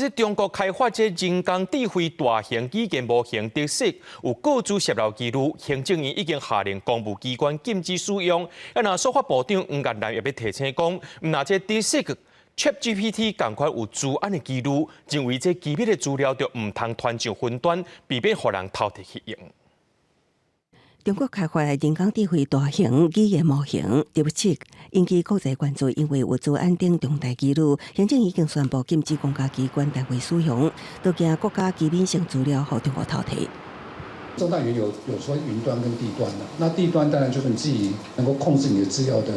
這中國開發這人工智慧大型語言模型 DeepSeek 有個資洩漏疑慮，行政院已經下令公務機關禁止使用。啊，若數發部長黃岩南也欲提醒講，毋但這 DeepSeek ChatGPT 仝款有資安的疑慮，認為這機密的資料就毋通傳上雲端，避免予人偷提去用。中國開發的人工智慧大型語言模型 DeepSeek 引起國際關注，因為有資安等重大疑慮，行政已經宣布禁止公家機關單位使用，都驚國家機密性資料予中國偷提。中大園有說雲端跟地端的，那地端當然就是你自己能夠控制你的資料的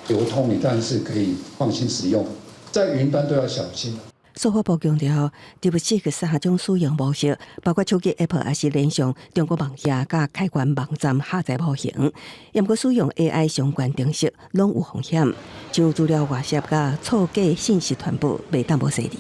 流通，你當然是可以放心使用，在雲端都要小心。數發部強調，DeepSeek 三種使用模式，包括手機 App 抑是連上中國網頁佮開源網站下載模型，毋過使用 AI 相關程式攏有風險，像資料外洩佮錯假信息傳播，袂當無細膩。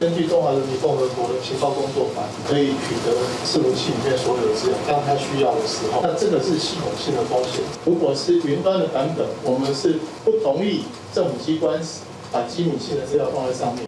根據中華人民共和國的情報工作法，可以取得伺服器裡面所有的資料，當他需要的時候，那這個是系統性的風險。如果是雲端的版本，我們是不同意政府機關把機密性的資料放在上面。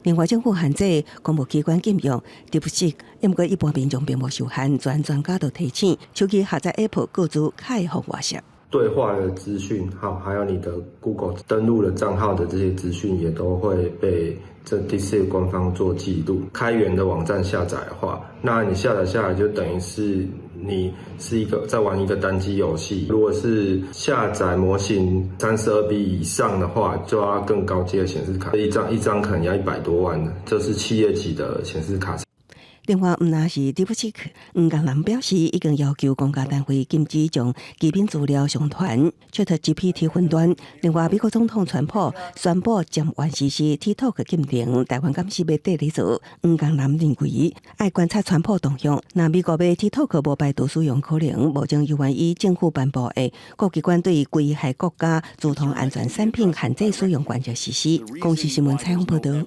另外，政府限制公務機關禁用 DeepSeek，毋過一般民眾並無受限。專家都提醒，手機下載 App 個資較會予外洩。對話的資訊，好，還有你的 Google 登錄的賬號的這些資訊，也都會被這 DeepSeek 官方做記錄。開源的網站下載的話，那你下載下來就等於是你是一個在玩一個單機遊戲。如果是下載模型32B 以上的話，就要更高階的顯示卡，一張一張可能要100多萬，這是企業級的顯示卡。另外，毋但是 DeepSeek，黃江南表示已經要求公家單位禁止將基本資料上傳 ChatGPT 雲端。另外，美國總統川普宣布暫緩實施 TikTok 禁令，台灣敢是欲綴咧做？黃江南認為愛觀察川普動向，若美國欲 TikTok 無排除使用可能，目前猶原依政府頒布的各機關對危害國家資通安全產品限制使用原則實施。公視新聞採訪報導。